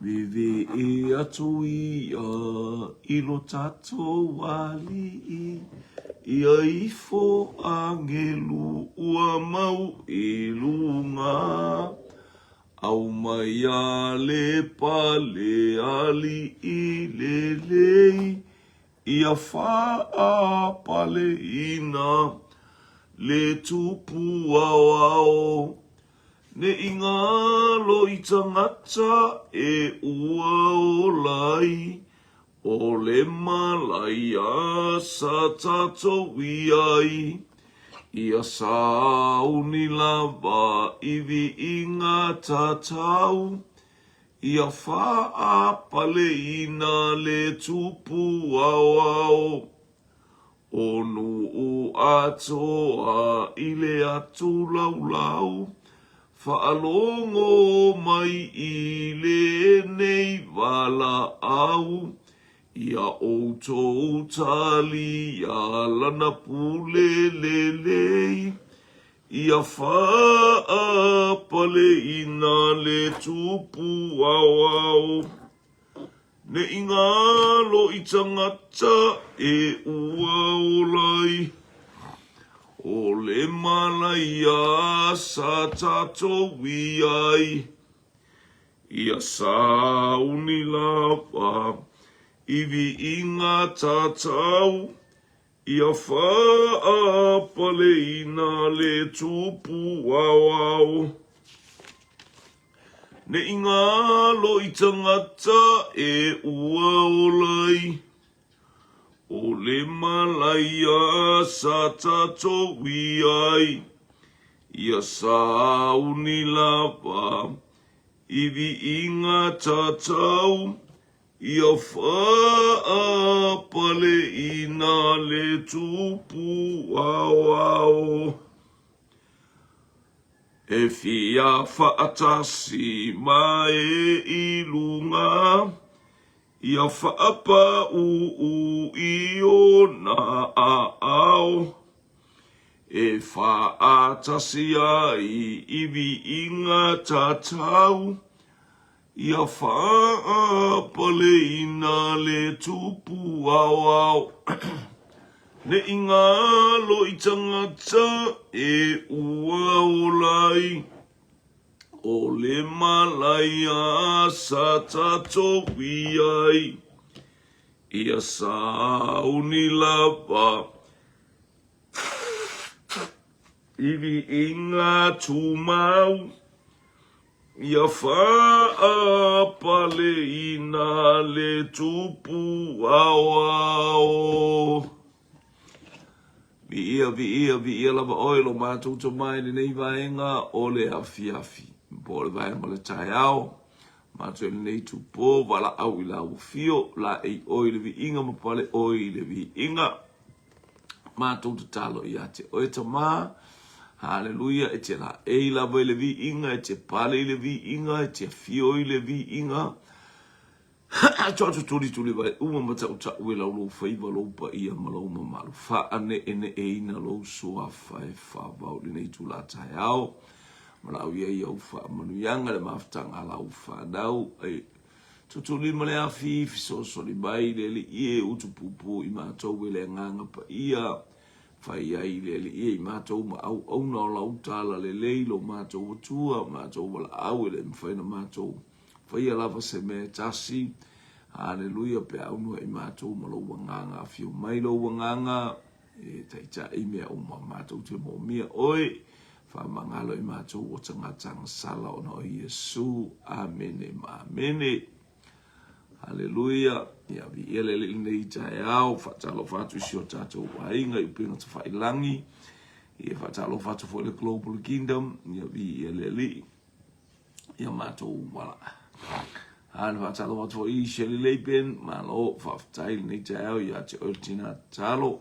Veve atu ia i lo tatou Alii, Ia ifo agelu ua mau i luga, Aumai a le pale alii lelei, Ia faapaleina le tupu aoao. Ne i ngalo i tangata e ua ola ai, o le malaia sa tatou i ai, ia sauni lava i viiga tatau, ia faapaleina le tupu aoao. O Nuu atoa i le atu laulau, Faalogo mai i lenei valaau, Ia outou talia lana pule lelei, Ia faapaleina le tupu aoao. Ne i ngalo i tangata e ua ola ai, O le malaia sa tatou i ai, Ia sauni lava i viiga tatau, Ia faapaleina le tupu aoao. Ne i ngalo i tangata e ua ola ai, O le malaia sa tatou i ai, Ia sauni lava i viiga tatau, Ia faapaleina le tupu aoao. E fia faatasi mai i luga, Ia faapauu i ona aao. E faatasi ai i viiga tatau, Ia faapaleina le tupu aoao, ne i ngalo i tangata e ua ola ai, o le malaia sa tatou i ai, ia sauni lava i viiga tumau. Ia faapaleina le tupu aoao. Viia, viia, viia lava oe lo matou Tama i lenei vaega o le afiafi, po o le vaega o le taeao. Matou i lenei itupo, valaau i lau afio, laei oe i le viiga ma pale oe i le viiga. Matou tatalo ia te oe Tama, Haleluia, e te laei lava i le viiga, e te pale i le viiga, e te afio i le viiga. Tulituli wale uma ma taʻutaʻu e lau lou faiva, lou paia ma lou mamalu. Faaneeneeina lou suafa e faavao i lenei itula taeao. Valaau ia i au faamanuiaga le mafutaga a lau fanau. E Tutulima le afi, fesoasoani mai le Alii e utupupu i matou e le Agaga Paia. Fai ai le Alii e i matou ma auauna o lau talalelei lo matou Atua, matou valaau e le mafai ona matou faia lava se mea e tasi. Haleluia, pe a aunoa i matou ma lou Agaga, afio mai lou Agaga e taitai mea uma matou te moomia oe. Faamagalo i matou o tagata agasala ona o Iesu. Amene ma amene. Haleluia. Ia viia le Alii i lenei taeao. Faatalofa atu i si o tatou aiga i upega tafailangi. Ia faatalofa atu foi le Global Kingdom. Ia viia le Alii. Ia matou wala. A le faatalofa atu foi i Shirley Leipen. Malo, faafetai i lenei taeao ia te oe le tina tatalo.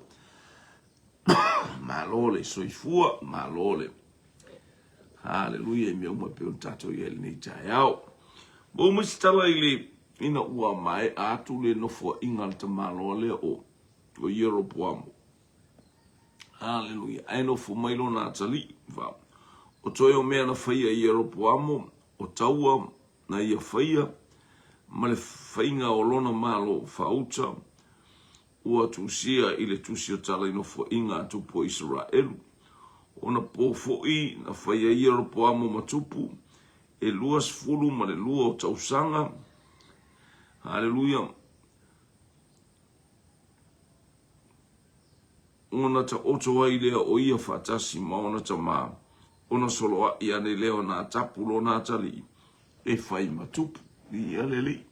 Malo le soifua, malo le Haleluia i mea uma e pei ona tatou i ai i lenei taeao. Maua mai se tala i le ina ua maea atu le nofoaiga a le tamaloa lea o o Ieropoamo. Haleluia. Ae nofo mai lona atalii. Fa. O toe o mea na faia e Ieropoamo, o taua na ia faia. ma le faiga o lona malo faauta ua tusia i le tusi o tala i nofoaiga a tupu o Isaraelu. Ona po foi na fai ai Ieropoamo ma tupu e 22 o tausaga. Haleluia! Ona taoto ai lea o ia faatasi ma ona tama, ona soloai ane lea o nā tapu lona atalii e fai ma tupu. Ia le alii,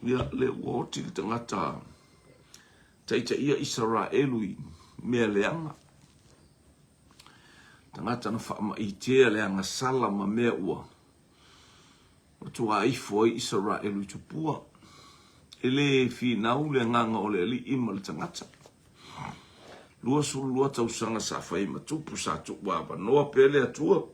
ia lea ua oti le tagata taitaia Isaraelu i mea leaga. Tagata na faamaitea le agasala ma mea ua matua ifo ai Isaraelu i tupua. E le finau le agaga o le alii ma le tagata. 22 tausaga sa fai ma tupu sa tuu avanoa pea le Atua.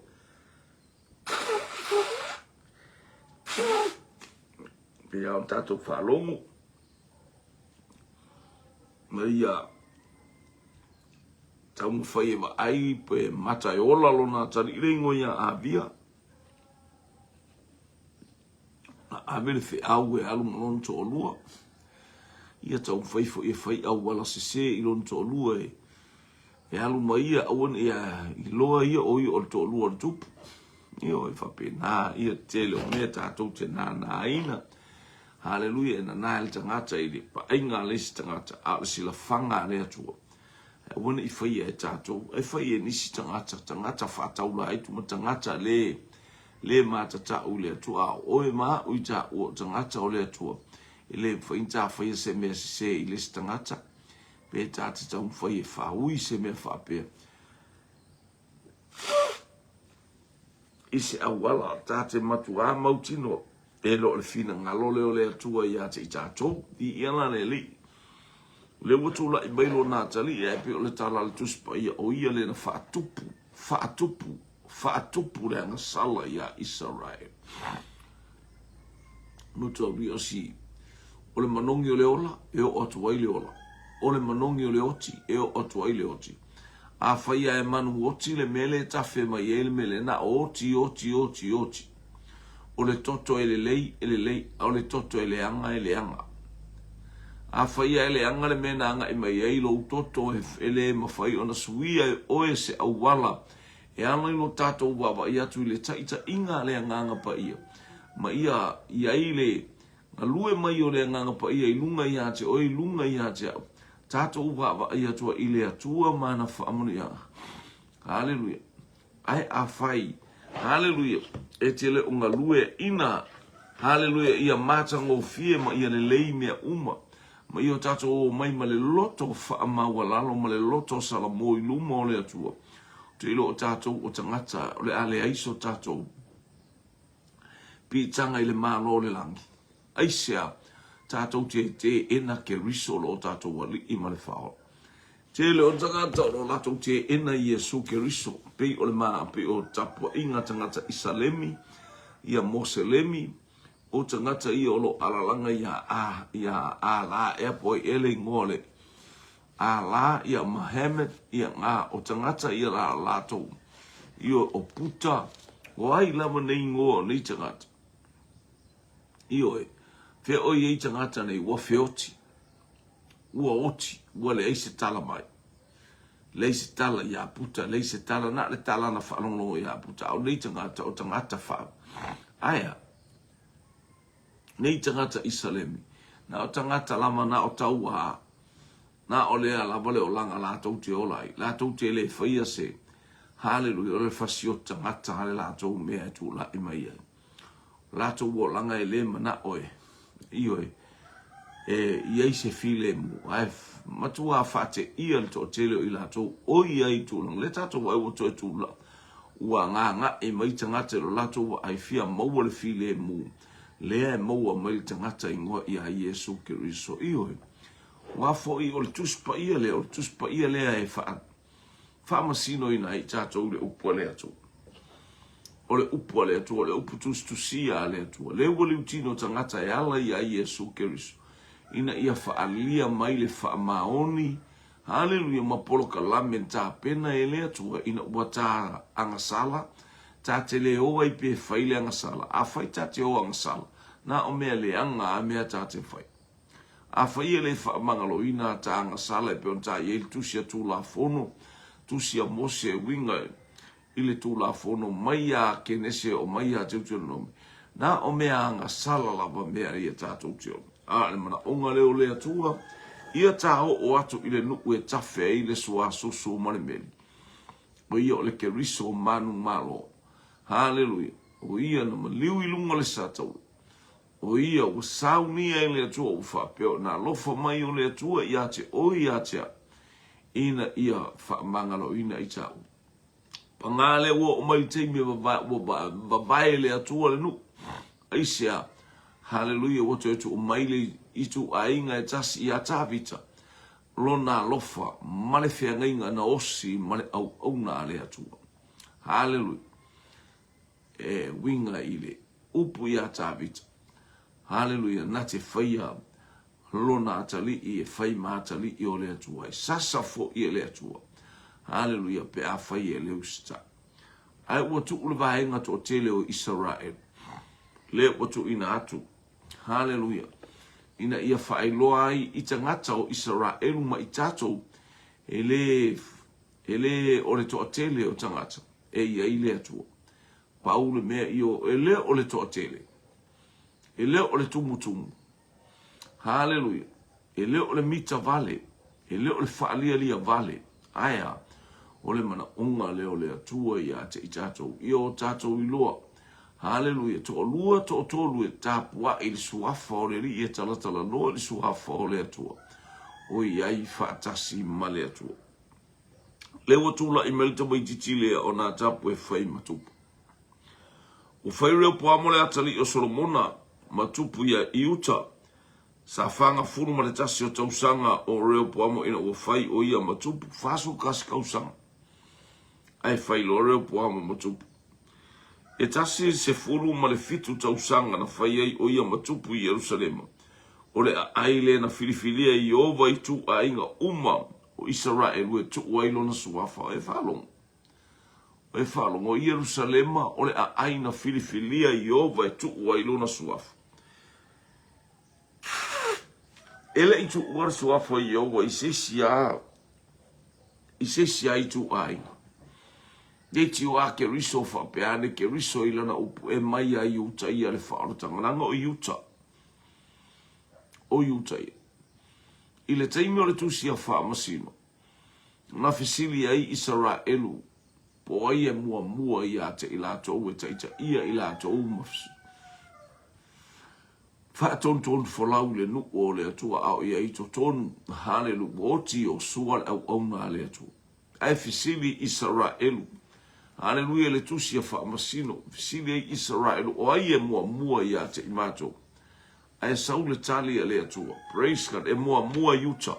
Pei lava ona tatou faalogo ma ia taumafai e vaai pe mata e ola lona atalii le igoa ia Avia. Na ave le feau e alu ma lona toalua. Ia taumafai foi e fai auala sese i lona toalua e e alu ma ia aua ne i iloa ia o ia o le toalua o le tupu. Ioe, faapena ia tele o mea tatou te nānāina. Haleluia, e nanā ai le tagata i le vaaiga a le isi tagata, a o le silafaga a le Atua. Aua ne i faia e tatou, e fai e nisi tagata, tagata faataulaaitu ma tagata le le matatau i le Atua, a o oe ma a'u i taua o tagata o le Atua, e le mafai ona ta faia se mea sese i le isi tagata, pe ta te taumafai e faaui se mea faapea i se auala ta te matuā mautinoa e le o le finagalo lea o le Atua ia te i tatou. Viia la le Alii. O lea ua tulai mai lona atalii, ae pei o le tala a le Tusi Paia, o ia lea na faatupu, faatupu, faatupu le agasala ia Isaraelu. Mutuauliasi, o le manogi o le ola, e oo atu ai le ola. O le manogi o le oti, e oo atu ai le oti. Afai lava e manu oti le mea lea e tafe mai ai le mea lea, na o oti, oti, oti, oti. O le toto e lelei, e lelei, a o le toto e leaga, e leaga. Afai lava e leaga le mea na agai mai ai lou toto, e le mafai ona suia e oe se auala e ala i lo tatou vaavaai atu i le taitaiga a le Agaga Paia, ma ia i ai le galue mai o le Agaga Paia i luga ia te oe, i luga ia te au, tatou vaavaai atu ai i le Atua ma ana faamanuiaga. Haleluia. Ae afai, haleluia, e te le o galueaina, haleluia, ia matagofie ma ia lelei mea uma, ma ia o tatou o mai ma le loto faamaualalo ma le loto salamo i luma o le Atua, ou te iloa o tatou o tagata o le a leai so tatou piitaga i le Malo o le Lagi. Aisea tatou te teena Keriso lo tatou Alii ma le Faaola? Tele o tagata o lo latou teena Iesu Keriso, pei o le ma, pei o tapuaiga tagata Isalemi, ia Moselemi, o tagata ia o lo alalaga ia a, ia Ala ea po ai ea le igoa o le Ala, ia Mohammed, ia nga, o tagata ia la latou, ia o Puta, o ai lava nei igoa o nei tagata. Ioe, fea o i ai tagata nei, ua feoti, ua oti, ua leai se tala mai. Leai se tala iā Puta, leai se tala, na o le tala na faalogologo iā Puta, a o nei tagata, o tagata fa, aea, nei tagata Isalemi, na o tagata lava, na o tauā, na o lea lava le olaga latou te ola ai, latou te le faia se, haleluia, o le fasioti tagata le latou mea e tulai mai ai. latou olaga e le manao e, ioe, e i ai se filemu, ae matua faateia le toatele o i latou o i ai i tulaga. Lea tatou vaai ua toe tula, ua gagae mai tagata i lo latou vaai fia maua le filemu, lea e maua mai le tagata igoa ia Iesu Keriso. Ioe, aua foi o le Tusi Paia lea, o le Tusi Paia lea e faa faamasinoina ai tatou i le upu a le Atua. O le upu a le Atua, o le upu tusitusia a le Atua. Lea ua liutino tagata e ala ia Iesu Keriso, ina ia faaalia mai le faamaoni, haleluia, ma polokalame na tapena e le Atua, ina ua ta agasala, ta te le o ai pe fai le agasala. Afai ta te o agasala, Na o mea leaga a mea ta te fai. Afai e le faamagaloina a ta agasala e pei ona ta i ai le Tusi a Tulafono, Tusi a Mose e uiga i le Tulafono mai iā Kenese oo mai iā Teuteronome, na o mea agasala lava mea ia tatou te ono. A o le manaoga lea o le Atua, ia ta oo atu i le nuu e tafe ai le suasoso ma le meli, o ia o le Keriso manumalo. Haleluia! O ia na maliu i luga o le sataua. O ia ua saunia e le Atua ua faapea ona alofa mai o le Atua ia te oe ia te au, ina ia faamagaloina i tāua. Pagā lea ua oo mai le taimi e ua vavae le Atua le nuu. Aisea? Haleluia, ua toe tuu mai le ituaiga e tasi iā Tavita, lona alofa ma le feagaiga na osi ma le auauna a le Atua. Haleluia. E uiga i le upu iā Tavita. Haleluia, na te faia lona atalii e fai ma atalii o le Atua, e sasa foi e le Atua. Haleluia, pe afai e le usitai. Ae ua tuu le vaega toatele o Isaraelu, lea ua tuuina atu, haleluia, ina ia faailoa ai i tagata o Isaraelu ma i tatou, e le, e le o le toatele o tagata e i ai le Atua. Pau le mea i o, e le o le toatele, e le o le tumutumu, Haleluia! E le o le mita vale, e le o le faalialia vale, ae a? O le manaoga lea o le Atua ia te i tatou, ia o tatou iloa. Haleluia! Toalua, toatolu e tapuai i le Suafa o le Alii e talatalanoa i le Suafa o le Atua, o i ai faatasi ma le Atua. Lea ua tulai mai le tamaitiiti lea o Natapu e fai ma tupu. Ua fai Reopoamo le atalii o Solomona ma tupu ia Iuta. Sa 41 o tausaga o Reopoamo ina ua fai o ia ma tupu, 41 kausaga. Ae fai loa Reopoamo ma tupu. E 17 tausaga na fai ai o ia ma tupu i Ierusalema. O le aai lea na filifilia e Ieova i ituaiga uma o Isaraelu e tuu ai lona suafa. E faalogo. E faalogo, o Ierusalema o le aai na filifilia Ieova e tuu ai lona suafa. E le i tuua le suafa o Ieova i se isi lava i se isi lava ituaiga. Leitio a Keriso faapea ane Keriso i lana upu e mai ai Iuta ia le faaolataga leaga o Iuta. O Iuta ia. I le taimi o le tusi a Faamasino, na fesili ai Isaraelu po o ai e muamua ia te i latou e taitaia i latou ma faatonutonu folau i le nuu o le Atua a o i ai i totonu. Haleluia! Ua oti Iosua le auauna a le Atua. Ae fesili Isaraelu, Haleluia, le tusi a Faamasino, fesili ai Isaraelu, o ai e muamua ia te i matou? Ae sau le tali a le Atua. Praise God! E muamua Iuta.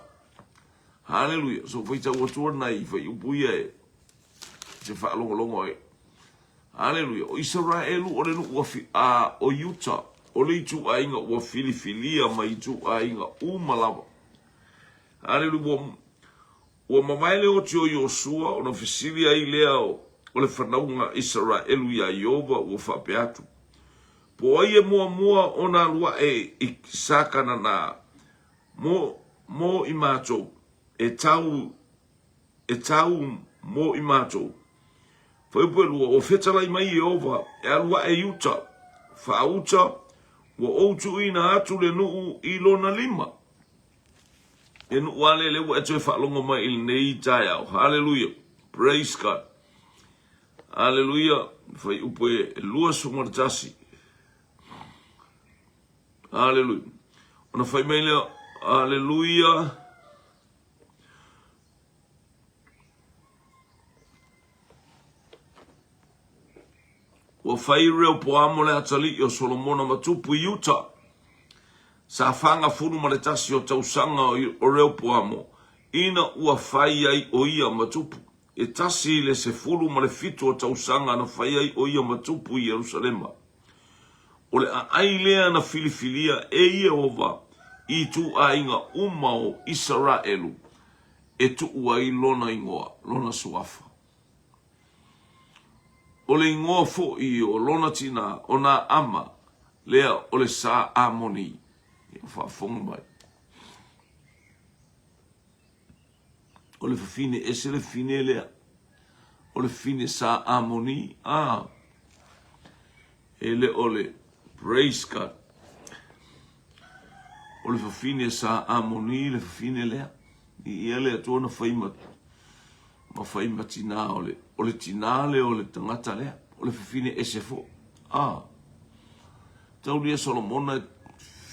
Haleluia! So faitau atu ana i fuaiupu ia e te faalogologo ai. Haleluia! O Isaraelu o le nuu ua fi, a o Iuta o le ituaiga ua filifilia mai ituaiga uma lava. Haleluia! Ua, ua mavae le oti o Iosua ona fesili ai lea o, o le fanauga Isaraelu iā Ieova ua faapea atu, Po o ai e muamua ona alu ae i sa Kanana Mo, mo i matou, e tau, e tau mo i matou. Fuaiupu e lua, ua fetalai mai Ieova, e alu ae i uta, faauta, ua ou tuuina atu le nuu i lona lima. E nuu lava lea, lea ua e toe faalogo mai i lenei taeao. Haleluia. Praise God. Haleluia. Fuaiupu e 21. Aleluia. Ona fai mai lea, Aleluia. Ua fai Reopoamo le atalii o Solomona ma tupu i Iuta. Sa 41 o tausaga o Reopoamo ina ua fai ai o ia ma tupu. E 17 o tausaga na fai ai o ia ma tupu i Ierusalema. O le aai lea na filifilia e Ieova i ituaiga uma o Isaraelu e tuu ai lona igoa, lona suafa. O le igoa foi o lona tinā, o Naama, lea o le Sa Amoni. Ia faafofoga mai. O le fafine ese le fafine lea. O le fafine Sa Amoni. Ah, e le o le praise God. O le fafine Sa Amoni le fafine lea. I ia le Atua na fai ma, ma fai ma tinā o le, o le tinā lea o le tagata lea, o le fafine ese foʻi. A, taulia Solomona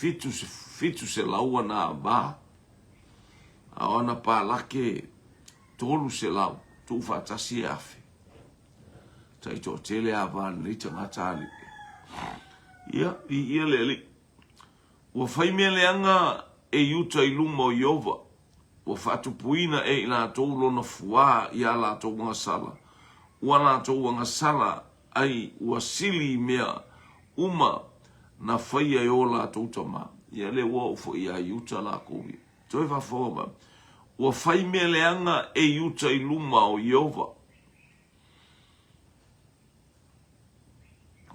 700 ana ava, a o ana palake 300, tuufaatasi e 1000. Taitoatele ava a lenei tagata alii. Ia, viia le Alii. Ua fai mea leaga e Iuta i luma o Ieova, ua faatupuina e i latou lona fuā i ā latou agasala, ua latou agasala ai ua sili i mea uma na faia e o latou tama. Ia lea ua oo foi iā Iuta lakou ia. Toe faafofoga mai. Ua fai mea leaga e Iuta i luma o Ieova.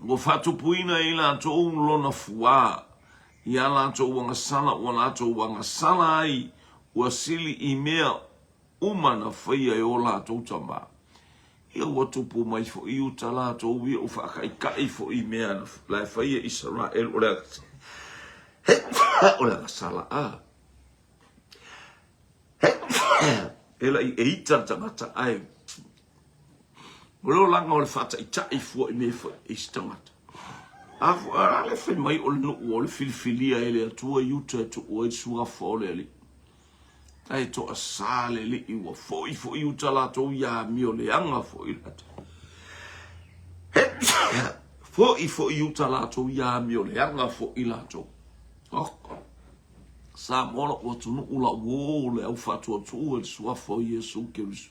Ua faatupuina e i latou lona fuā i ā latou agasala, ua latou agasala ai ua sili i mea uma na faia e o latou tama. Ia ua tupu mai foi i uta latou ia ua faakaikaʻi foi i mea la e faia Isaraelu o le o le agasala a. E lai e ita le tagata ae O le olaga o le faataitai fua i mea e fai e isi tagata. A a le fai mai o le nuu o le filifilia e le Atua i uta e tuu ai le suafa o le Alii. Ae toasā le Alii ua foi foi i uta latou ia amio leaga foi latou. Foi foi i uta latou ia amio leaga foi latou. Oh. Samoa lou atunuu lau uō le au faatuatua i le suafa o Iesu Keriso.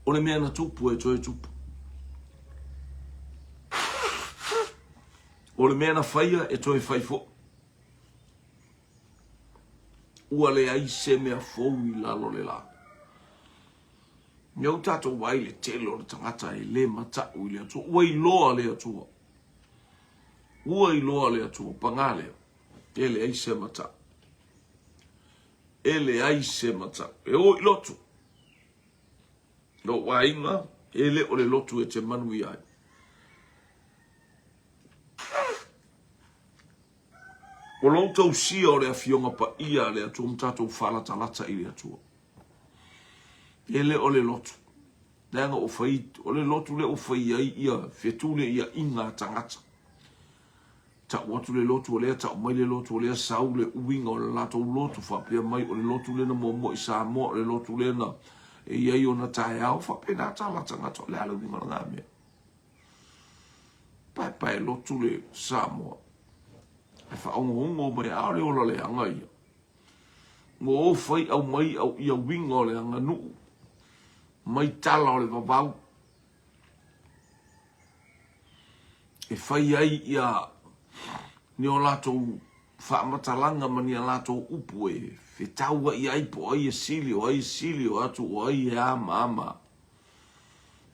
O le mea na tupu e toe tupu. O le mea na faia e toe fai foi. Ua leai se mea fou i lalo le la. Ia ua tatou vaai le tele o le tagata e le mataʻu i le Atua. Ua iloa le Atua. Ua iloa le Atua. Paga lea, e leai se mataʻu. E leai se mataʻu. E o i lotu. Lou aiga, e le o le lotu e te manuia ai. O lou tausia o le Afioga Paia a le Atua ma tatou faalatalata i le Atua. E le o le lotu. Leaga ua fai, o le lotu lea ua fai ai ia fetuleiaiga a tagata. Tau atu le lotu o lea, tau mai le lotu o lea, sau le uiga o le latou lotu, faapea mai o le lotu lea na muamua i Samoa, o le lotu lea na e i ai ona taeao, faapena tala tagata, o le a le uiga o lena mea? Paepae lotu le Samoa. E faaogoongo mai, a o le ola leaga ia. Ua o fai aumai au ia uiga o le aganuu mai tala o le vavau e fai ai ia ni o latou faamatalaga ma ni a latou upu e fetauaʻi ai po o ai e sili, o ai e sili o atu, o ai e a ma a ma a.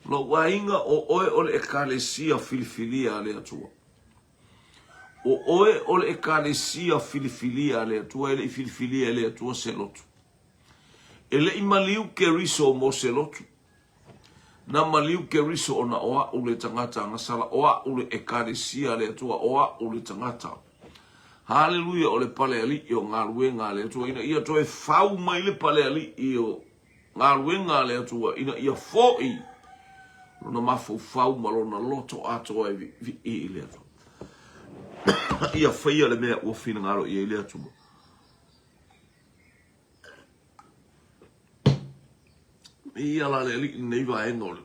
Lou aiga, o oe o le Ekalesia filifilia a le Atua. O oe o le Ekalesia filifilia a le Atua, e le i filifilia e le Atua se lotu. E le i maliu Keriso mo se lotu. Na maliu Keriso ona o a'u le tagata agasala, o a'u le Ekalesia a le Atua, o a'u le tagata. Haleluia, o le palealii o galuega a le Atua, ina ia toe fau mai le palealii o galuega a le Atua, ina ia fo'i lona mafaufau ma lona loto atoa e viivii i le Atua. Ia faia le mea ua finagalo i ai le Atua. Ia la le Alii lenei vaega o le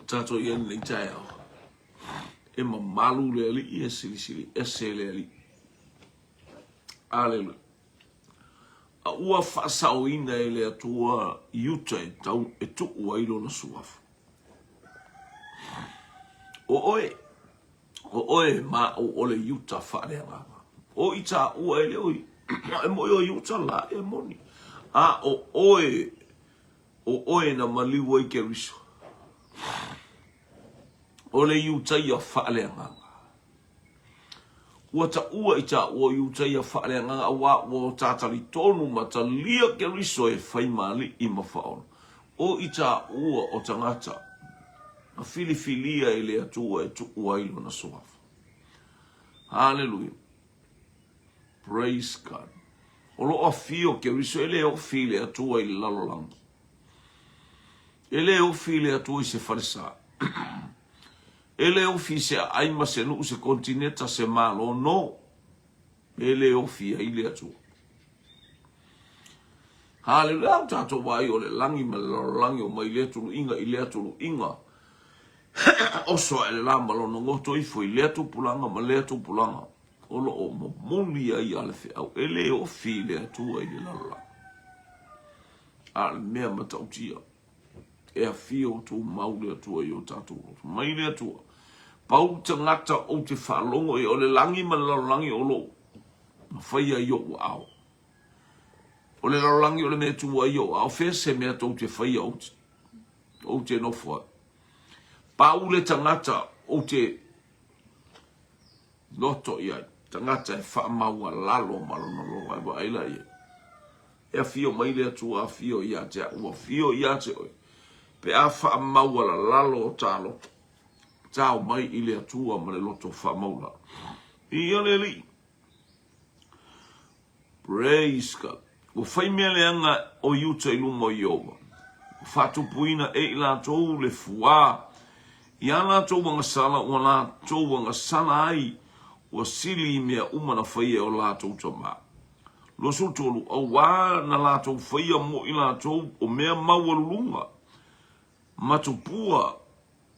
tatou i ai lenei taeao. E mamalu le Alii, e silisili ese le Alii. Aleluia. A ua faasaoina e le Atua i uta e tau e tuu ai lona suafa. O oe, O oe ma au o le Iuta faaleagaga. O i taua e le o e moi o Iuta la e moni. A o oe, o oe na maliu ai Keriso. O le Iutaia faaleagaga. Ua taua i taua o Iutaia faaleagaga auā ua ta talitonu ma talia Keriso e fai ma alii ma faaola. O i taua o tagata na filifilia e le Atua e tuu ai Lona Suafa. Haleluia. Praise God. O lo o afio Keriso e le ofi i le Atua i le lalolagi. E le ofi i le Atua i se falesa. E le ofi i se aai ma se nuu, se kontineta, se malo, no. E le ofi ai le Atua. Haleluia, au tatou vaai o le lagi ma le lalolagi o mai lea tuluiga i lea tuluiga. Oso ae le la ma lona goto ifo i lea tupulaga ma lea tupulaga o lo o momoli ai a le feau. E le ofi i le Atua i le lalolagi. A o le mea matautia. E afio tumau le Atua i o tatou loto. Mai le Atua. Pau tagata ou te faalogo i o le lagi ma le lalolagi o lou na faia i ou aao. O le lalolagi o le mea tu ai i ou aao, fea se mea tou te faia ou te, ou te nofo ai. Pau le tagata ou te Loto i ai tagata e faamaualalo ma lona lola e vaai la i ai. E afio mai le Atua, afio ia te au, afio ia te oe, pe a faamaualalalo o ta loto, tao mai i le Atua ma le loto faamaulalo. Ia le Alii. Praise God. Ua fai mea leaga o Iuta i luma o Ieova. Ua faatupuina e i latou le fuā i ā latou agasala, ua latou agasala ai, ua sili i mea uma na faia e o latou tama. 23, auā na latou faia mo i latou o mea maualuluga, ma tupua,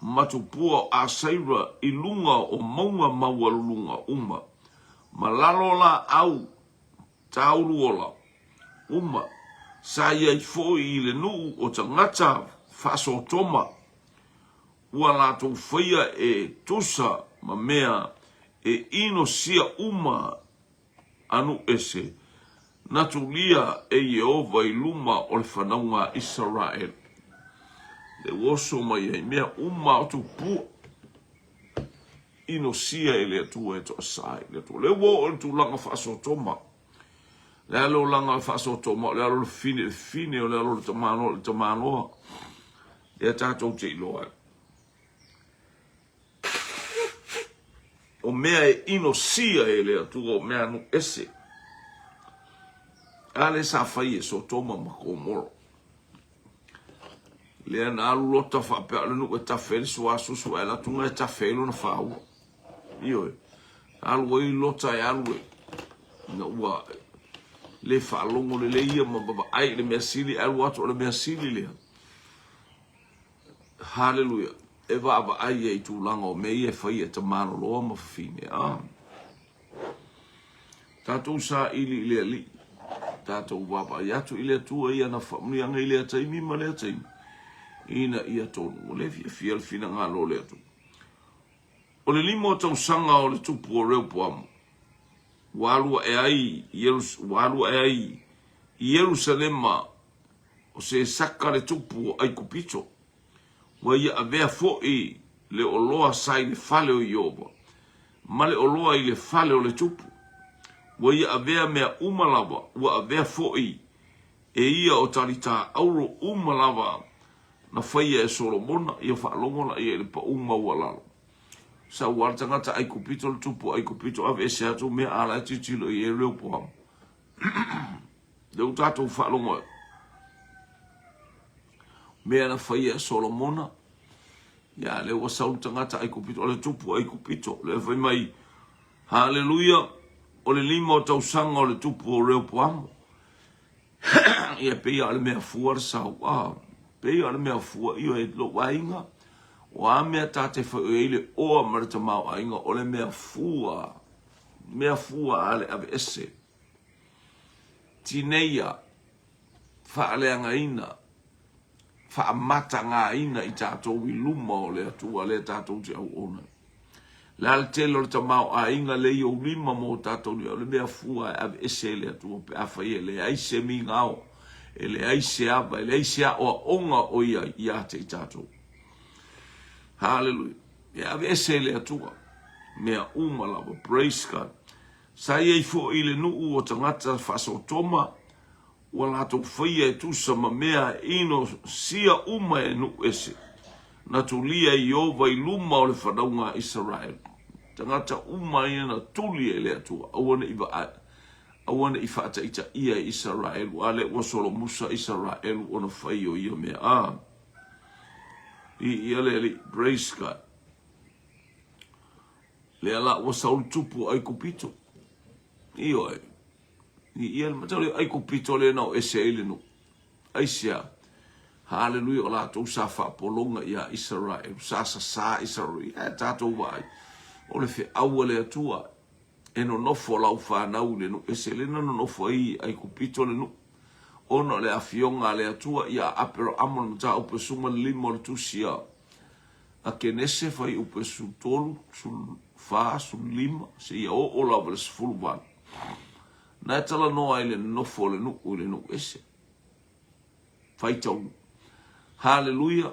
ma tupua o Aseira i luga o mauga maualuluga uma, ma lalo o laau tauluola uma, sa i ai foi i le nuu o tagata faasotoma, ua latou faia e tusa ma mea e inosia uma a nuu ese, na tulia e Ieova i luma o le fanauga a Isaraelu. Le ua oso mai ai mea uma o tupua inosia e le Atua e toasā i le Atua. Le ua oo i le tulaga faasotoma. Le a le olaga faasotoma, o le alo o le fine i le fine, o le alo o le tamaloa i le tamaloa. Lea tatou te iloa ai. O mea e inosia e le Atua, o mea anu ese. A lea sa fai e Sotoma ma Komoro. Lea na alu Lota faapea o le nuu e tafe ai le suasusu ae alu atu e tafe ai lona faaua. Ioe. Alu ai Lota e alu e ina ua le faalogo lelei ia ma vaai i le mea sili, alu atu o le mea sili lea. Haleluia! E vaavaai ai i tulaga o mea ia e fai e tamaloloa ma fafine. A. Tatou saili i le Alii. Tatou vaavaai atu i le Atua i ana faamanuiaga i lea taimi ma lea taimi, ina ia tonu. Ua le fiafia le finagalo o le Atua. O le lima o tausaga o le tupu o Reopoamo, ua alu ae ai, ua alu ae ai i Ierusalema o Sesaka le tupu o Aikupito, ua ia avea foi le oloa sa i le fale o Ieova, ma le oloa i le fale o le tupu. Ua ia avea mea uma lava, ua avea foi e ia o talita auro uma lava na faia e Solomona, ia faalogo laia i le pau maualalo. Sau lava le tagata Aikupito, le tupu o Aikupito, aveese atu mea a la e tilotilo i ai Reopoamo. Lea ua tatou faalogo ai. Mea na faia e Solomona, ia lea ua sau le tagata Aikupito, o le tupu Aikupito, lea fai mai, Haleluia, o le lima o tausaga o le tupu o Reopoamo. Ia pei o le mea fua le sau, ah, pei o le mea fua, ioe, e lou aiga, o a mea ta te fai ai le oa ma le tamaoaiga, o le mea fua, mea fua a le aveese. Tineia, faaleagaina, faamatagaina i tatou i luma o le Atua lea tatou te auauna ai. Le a le tele o le tamaoaiga lea i ou lima ma o tatou lima, o le mea fua e aveese e le Atua pe afai e leai se migao, e leai se ava, e leai se aoaoga o i ai ia te i tatou. Haleluia. E aveese e le Atua mea uma lava. Praise God. Sa i ai foi i le nuu o tagata faasotoma ua latou faia e tusa ma mea ino sia uma e nuu ese. Na tulia e Ieova i luma o le fanauga a Isaraelu. Tagata uma ia na tuli e le Atua, aua ne i vaai, aua ne i faataitaia e Isaraelu, a lea ua solomusa Isaraelu ona fai o ia mea. A. Viia le Alii. Praise God. Lea la ua sau le tupu o Aikupito. Ioe. Viia le matau le Aikupito lea na o ese ai le nuu. Aisea? Haleluia, o latou sa faapologa iā Isaraelu, sa sasā Isaraelu. Ia e tatou vaai, o le feau a le Atua, e nonofo lau fanau i le nuu ese, lea na nonofo ai i Aikupito le nuu, ona o le afioga a le Atua iā Aperahamo le mataupu e 15 o le tusi a a Kenese fuaiupu e 13, 14, 15, seia oo lava i le 18. Na e talanoa ai le nonofo o le nuu i le nuu ese. Faitau. Haleluia!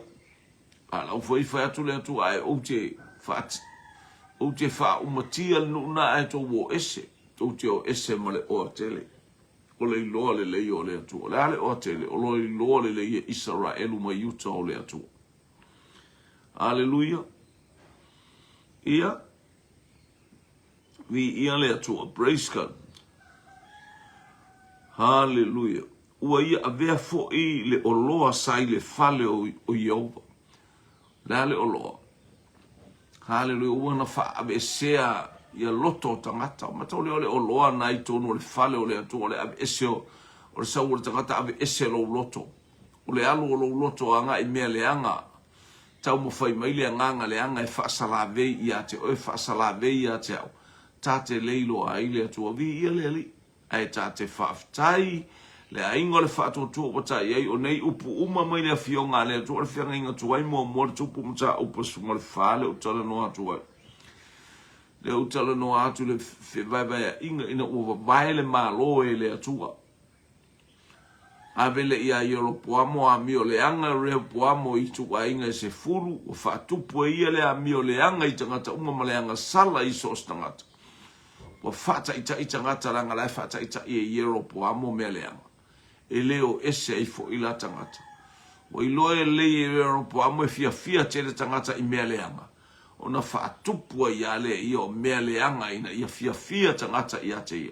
A lau foi fai atu le Atua ae ou te faat, ou te faaumatia le nuu na ae tou o ese, tou te o ese ma le oa tele. O le iloa lelei o le Atua. O le a le oa tele? O le iloa lelei e Isaraelu ma Iuta o le Atua. Aleluia. Ia. Viia le Atua. Praise God. Haleluia. Ua ia avea foi le oloa sa i le fale o Ieova. Le a le oloa? Haleluia. Ua na faaveesea ia loto o tagata. O matau lea o le oloa na i tonu o le fale o le Atua. O le aveese o le sau o le tagata aveese lou loto. O le alu o lou loto agai i mea leaga, taumafai mai le agaga leaga e faasalavei ia te oe, faasalavei ia te au, ta te le iloa ai le Atua. Viia le Alii, ae ta te faafetai le aiga o le faatuatua ua ta i ai, o nei upu uma mai le Afioga a le Atua, o le feagaiga tuai muamua le tupu mataupu 14 lea ou talanoa atu ai. Lea ou talanoa atu le fevaevaeaiga ina ua vavae le Malo e le Atua. Ave le iā Ieropoamo amio leaga Rehopoamo i ituaiga e sefulu, ua faatupu e ia le amio leaga i tagata uma ma le agasala i so o se tagata. Ua faataitai tagata leaga la e faataitai e Ieropoamo mea leaga. E le o ese ai foi la tagata. Ua iloa lelei e Rehopoamo e fiafia tele tagata i mea leaga, ona faatupu ai lava lea ia o mea leaga ina ia fiafia tagata ia te ia.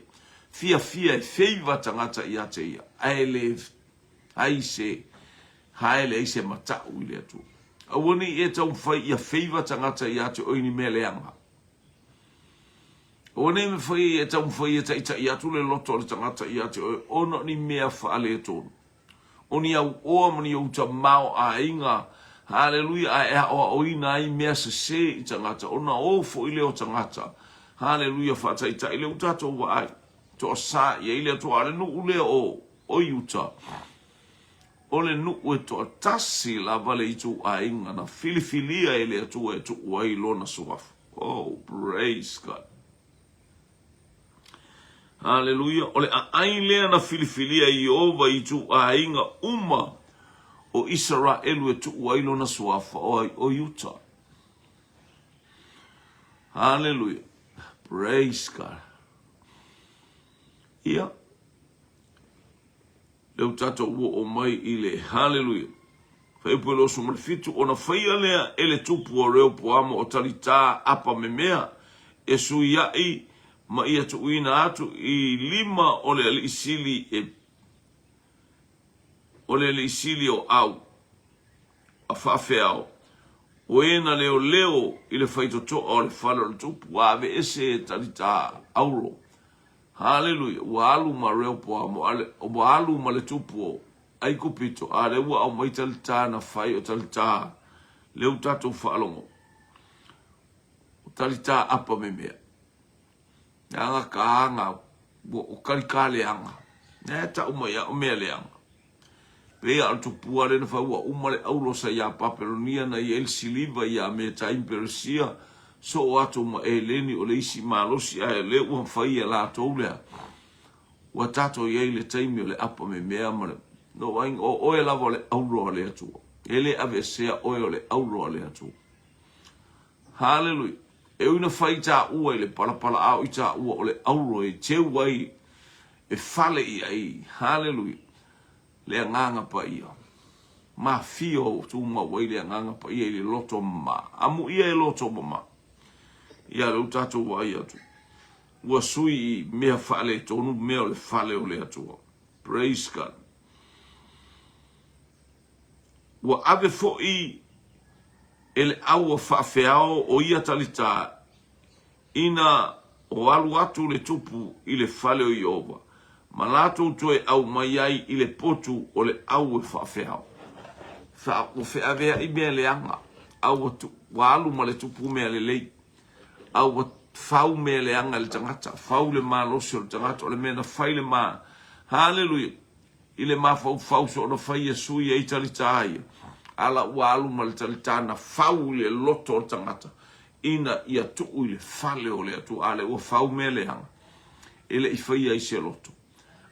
Fiafia e feiva tagata ia te ia, ae le ai se hae leai se matau i le Atua. Aua ne i e taumafai ia feiva tagata ia te oe i ni mea leaga. Aua ne i mafai e taumafai e taitai atu le loto o le tagata ia te oe ona o ni mea faaletonu. O ni auoa ma ni ou tamaoaiga, haleluia, a e aoaoina ai mea sese i tagata, ona o foi lea o tagata, haleluia, faataitai lea ua tatou vaai, toasa i ai le Atua, a o le nuu lea o, o Iuta, o le nuu e toatasi lava le ituaiga na filifilia e le Atua e tuu ai lona suafa. Oh, praise God. Haleluia! O le aai lea na filifilia e Ieova i ituaiga uma o Isaraelu e tuu ai lona suafa o ai? O Iuta. Haleluia! Praise God. Ia, Lea ua tatou oo mai i le Haleluia. Fuaiupu e 27, Ona faia lea e le tupu o Reopoamo o Talitā apa memea e suiaʻi ma ia tuuina atu i lima o le alii sili e o le alii sili o Au a faafeao, o e na leoleo i le faitotoa o le fale o le tupu, ua aveese e Talitā auro Haleluia! Ua alu ma Reopoamo, ua alu ma le tupu o Aikupito, a lea ua aumai talitā na fai o talitā, lea ua tatou faalogo, o talitā apa memea. Leaga ka aga, ua o kalitā leaga. Lea e tau mai au mea leaga. Pei a o le tupua lea na fai ua uma le aulo sa iā Papelonia na i ai le siliva iā Metai ma Peresia, soo atu ma Eleni o le isi malosi ae lea ua fai e latou lea. Ua tatou i ai le taimi o le apa memea ma le no aiga o oe lava o le aulo a le Atua. E le aveesea oe o le aulo a le Atua. Haleluia. E ui na fai taua i le palapalaao i taua o le auro e teu ai e fale i ai. Haleluia. Le Agaga Paia. Mafio tumau ai le Agaga Paia i le loto mama. Amuia e loto mama. Ia lea ua tatou vaai atu. Ua sui i mea faaletonu mea o le fale o le Atua. Praise God. Ua ave foi e le aua faafeao o ia talitā ina o alu atu le tupu i le fale o Ieova, ma latou toe aumai ai i le potu o le aue faafeao. Ua feaveai mea leaga, a ua alu ma le tupu mea lelei, a ua fau mea leaga i le tagata, fau le malosi o le tagata, o le mea na fai le ma. Haleluia! I le mafaufau soona fai e sui ai talitā ia, ala ua alu ma le talitā na fau i le loto o le tagata, ina ia tuu i le fale o le Atua, a lea ua fau mea leaga, e le i faia ai se loto.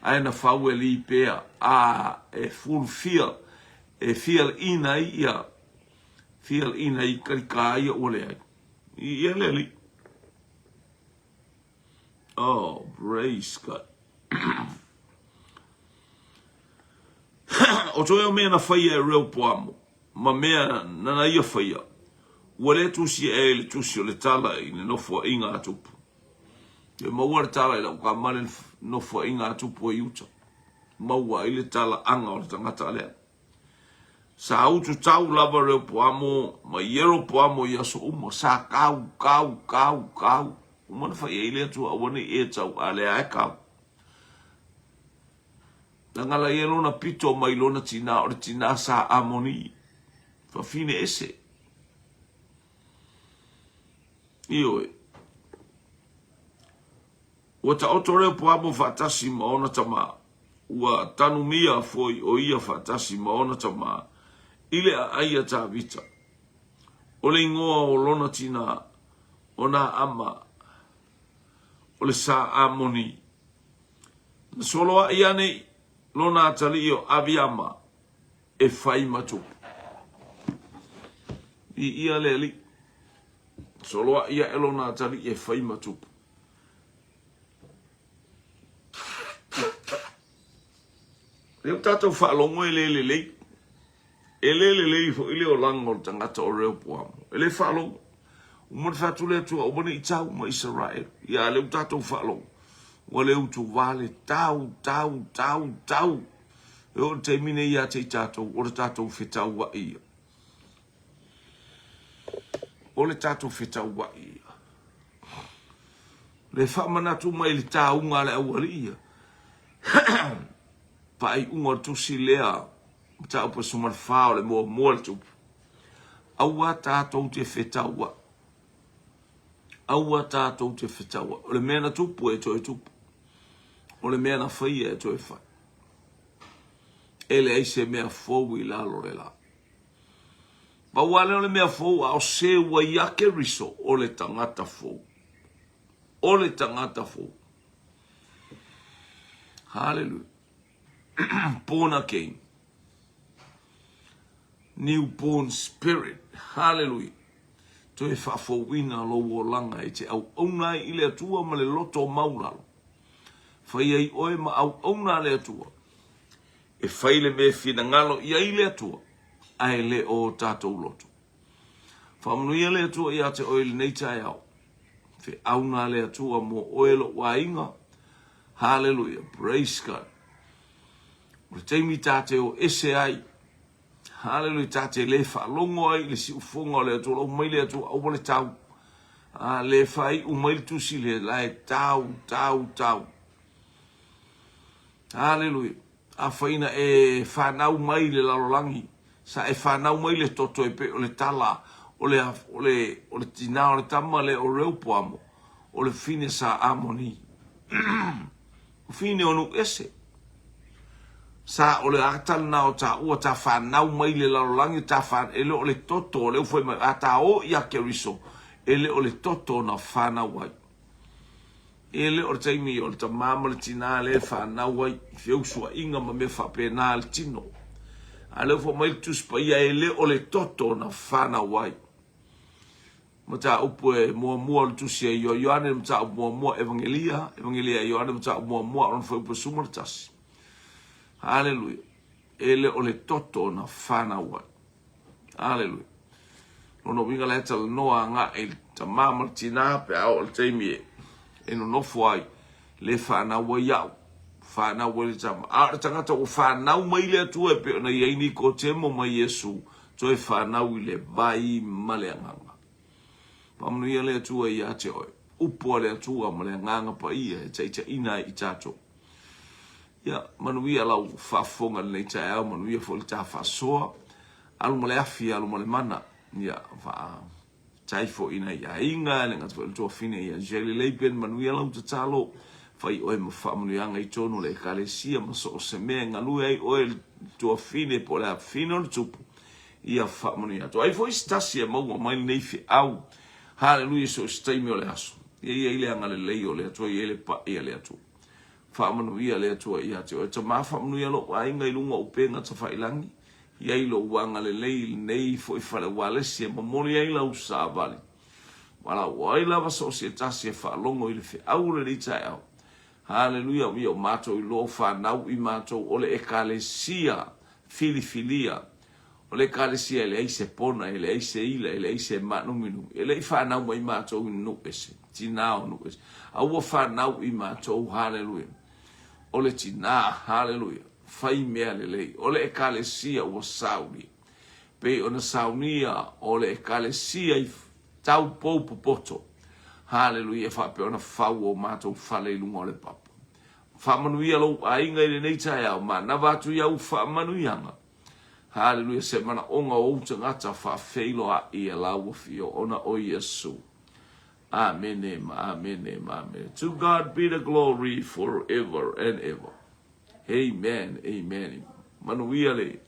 Ae na fau e li pea, a e fulufia, e fialina ai ia, fialina ai talitā ia ua leai. Ia le Alii. Oh, praise God. O toe o mea na faia e Reopoamo, ma mea nana ia faia, ua le tusi ea i le tusi o le tala i le nofoaiga a Tupu. Toe maua le tala i lau kamale le nofoaiga a Tupu e Iuta. Maua ai le tala aga o le tagata lea. Sa utu tau lava Reopoamo ma Ieropoamo i aso uma, sa kau, kau, kau, kau. Uma na fai ai le Atua aua nei e tau, a lea e kau. Tagala ia lona pito mai lona tinā, o le tinā sa Amoni, fafine ese. Ioe. Ua taoto Reopoamo faatasi ma ona tamā, ua tanumia foi o ia faatasi ma ona tamā i le aai a Tavita. O le igoa o lona tinā, o Naama, o le sa Amoni. Na soloai ane lona atalii o Aviama e fai ma tupu. Viia le Alii. Soloai ae lona atalii e fai ma tupu. Lea ua tatou faalogo e le lelei. E le lelei foi le olaga o le tagata o Reopoamo. E le faalogo. Uma na fai atu le Atua, aua ne i tau ma Isaraelu. Ia, a lea ua tatou faalogo. Ua le utuvā le tau, tau, tau, tau. E oo i le taimi nei ia te i tatou, o le tatou fetauai ia. O le tatou fetauai ia. Le faamanatu mai le tauga a le aualii ia. Faaiuga o le tusi lea, mataupu e 14 o le muamua le tupu. Aua tatou te fetauai. Aua tatou te fetauai. O le mea na tupu e toe tupu. O le mea na faia e toe fai. E leai se mea fou i lalo le la. Pau lava lea o le mea fou, a o se ua ia Keriso, o le tagata fou. O le tagata fou. Hallelujah. Born again. New born spirit. Hallelujah. Toe faafouina lou olaga e te auauna ai i le Atua ma le loto maulalo. Fai ai oe ma auauna a le Atua. E fai le mea e finagalo i ai le Atua, ae le o tatou loto. Faamanuia le Atua ia te oe i lenei taeao. Feauna le Atua mo oe lou aiga. Hallelujah. Praise God. O le taimi ta te o ese ai. Hallelujah. Ta te le faalogo ai i le siufoga o le Atua. Lau mai le Atua, aua le tau. A le faaiu mai le tusi le la e tau, tau, tau. Haleluia. Afai na e fanau mai i le lalolagi, sa e fanau mai le toto e pei o le tala o le, o le, o le tinā o le tama lea o Reopoamo, o le fine sa Amoni. O fine o nuu ese. Sa o le ata lena o taua ta fanau mai le lalolagi, ta fan, e le o le toto o le ufai mai, a ta o ia Keriso, e le o le toto na fanau ai. E le o le taimi o le tamā ma le tinā lea e fanau ai i feusuaiga ma mea faapena a le tino. A lea ua fai mai le Tusi Paia, e le o le toto na fanau ai. Mataupu e muamua o le tusi a Ioane, le mataupu muamua, Evangelia, Evangelia a Ioane, mataupu muamua, lona fuaiupu e 11. Haleluia. E le o le toto na fanau ai. Haleluia. Lona uiga la e talanoa agai i le tama ma le tina pe a oo i le taimi e nonofo ai, le fanau ai au, fanau ai le tama. A o le tagata ua fanau mai le Atua e pei ona i ai Nikotemo ma Iesu, toe fanau i le vai ma le Agaga. Faamanuia le Atua ia te oe. Upu a le Atua ma le Agaga Paia e taitaiina ai i tatou. Ia, manuia lau faafofoga i lenei taeao, manuia foi le ta faasoa. Alu ma le afi, alu ma le mana. Ia, faafetai foi i nai aiga, e le gata foi i le tuafine ia Jelly Laban, manuia lau tatalo. Fai oe ma faamanuiaga i totonu o le Ekalesia ma so o se mea e galue ai oe le tuafine po o le afafine o le tupu. Ia faamanuia atu. Ai foi se tasi e maua mai lenei feau. Haleluia, so o se taimi o le aso. Ia i ai le agalelei o le Atua, ia i ai le pa'i a le Atua. Faamanuia le Atua ia te oe. Tama, faamanuia lou aiga i luga o upega tafailangi. I ai lou agalelei i lenei foi fale ualesi e momoli ai lau savali. Valaau ai lava so o se tasi e faalogo i le feau o lenei taeao. Haleluia, ia o matou iloa o fanau i matou o le Ekalesia filifilia. O le Ekalesia e leai se pona, e leai se ila, e leai se maanuminumi. E le i fanau mai matou i nuu ese, tina o nuu ese. A ua fanau i matou, haleluia, o le tina, haleluia, fai mea lelei. O le Ekalesia ua saunia. Pei ona saunia o le Ekalesia i tau pou popoto. Haleluia, faapea ona fau o matou fale i luga o le papa. Faamanuia lou aiga i lenei taeao, manava atu i au faamanuiaga. Haleluia, se manaoga o ou tagata faafeiloai e lau afio ona o Iesu. Amene ma amene ma amene. To God be the glory forever and ever. Amen, amen. Manuia le.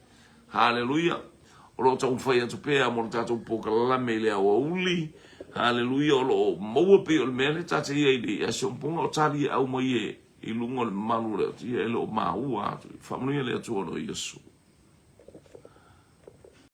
Haleluia. O lo o taumafai atu pea mo le tatou polokalame i le aoauli. Haleluia. O lo o maua pei o le mea lea ta te i ai nei. A si omponga o tali e au mai e i luga o le malu o le Atua, e le o maua atu. Faamanuia le Atua ona o Iesu.